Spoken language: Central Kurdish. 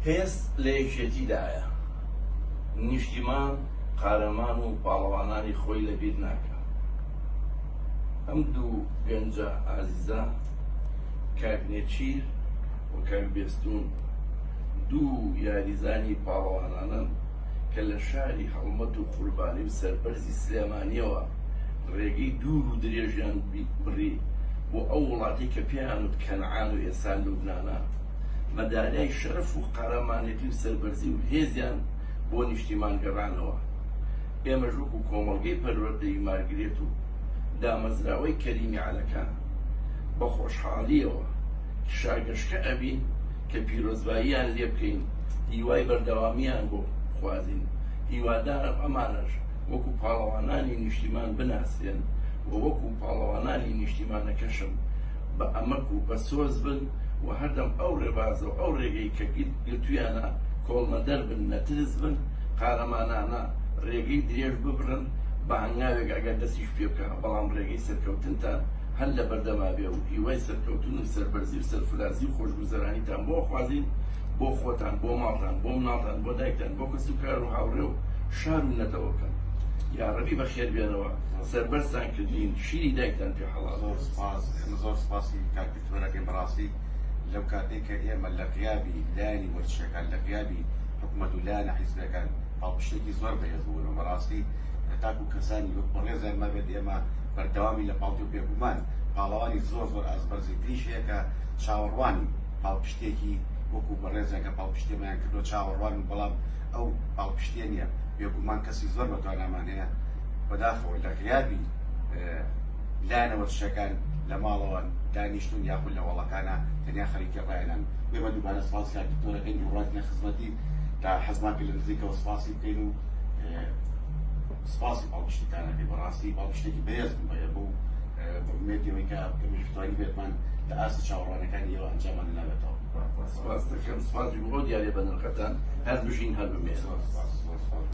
هێز لە یەکێتیدایە. نیشتیمان قارەمان و پاڵەوانانی خۆی لە بیر ناکا. ئەم دوو گەنجە ئازیزە کاک نێچیر و کاک بێستوون دوو یاریزانی پاڵەوانانەن کە لە شاری هەڵمەت و قوربانی و سەربەرزی سلێمانیەوە ڕێگەی دوور و درێژیان بڕی بۆ ئەو وڵاتەی کە پێیان وت کەنعان و ئێستا لوبنانە. مەدالیای شەرەف و قارەمانێتی و سەربەرزی و هێزیان بۆ نیشتیمان گەڕانەوە. ئێمەش وەکو کۆمەڵگەی پەروەردەیی مارگرێت و دامەزراوەی کەریمی عەلەکان بە خۆشحاڵییەوە شاگەشکە ئەبین کە پیرۆزباییان لێ بکەین، هیوای بەردەوامییان بۆ بخوازین. هیوادارم ئەمانەش وەکو پاڵەوانانی نیشتیمان بناسرێن و وەکو پاڵەوانانی نیشتیمانەکەشم بە ئەمەک و بە سۆز بن و هەردەم ئەو ڕێبازە و ئەو ڕێگەی کە گرتویانە کۆڵنەدەر بن، نەترس بن، قارەمانانە ڕێگەی درێژ ببڕن، بە هەنگاوێک ئەگەر دەستیش پێ بکا، بەڵام ڕێگەی سەرکەوتنتان هەر لە بەردەما بێ و هیوای سەرکەوتن و سەربەرزی و سەرفرازی و خۆشگوزەرانیتان بۆ ئەخوازین، بۆ خۆتان، بۆ ماڵتان، بۆ مناڵتان، بۆ دایکتان، بۆ کەسوکار و هاوڕێ و شار و نەتەوەکەم. یاڕەبی بەخێر بێنەوە، سەربەرزتان کردین، شیری دایکتان پێ حەڵاڵ زۆر بێت. سپاس، ئێمە زۆر سپاسی کاک دکتۆر ئەکەین بەڕاستی لەو کاتەی کە ئێمە لە غیابی لایەنی وەرزشیەکان لە غیابی حکومەت و لایەنە حیزبیەکان پاڵپشتێکی زۆر بەهێز بوون و بەڕاستی تاکو کەسانی وەک بەڕێزیان مابێت ئێمە بەردەوامی لە پاڵتی و بێگومان پاڵەوانی زۆر زۆر ئاست بەرزی تریش هەیە کە چاوەڕوانی پاڵپشتێکی وەکو بەڕێزیان کە پاڵپشتێمان کردووە چاوەڕوان بەڵام ئەو پاڵپشتیە نییە بێگومان کەسی زۆر بەتوانامان هەیە بەداخەوە لە غیابی لایەنە وەرزشیەکان لە ماڵەوە دانیشتون یاخود لە هۆڵەکانە تەنیا خەریکی ڕایەنان. ئێمە دووبارە سپاسی کاک دکتۆر ئەکەین ئیمڕۆ هاتینە خزمەتی تا حەزمان کرد لە نزیکەوە سپاسی بکەین و سپاسی پاڵپشتیتان ئەکەین بەڕاستی پاڵپشتێکی بەهێز بوو بە ئێمە و بە ئومێدی ئەوەی کە ئێمەش توانیبێتمان لە ئاستی چاوەڕوانەکانی ئێوە ئەنجامان نابێتەوە. سپاس دەکەم سپاس بۆ ئەو دیاریە بەنرخەتان هەر بژین هەر بمێنن. زۆر سپاس زۆر سپاس.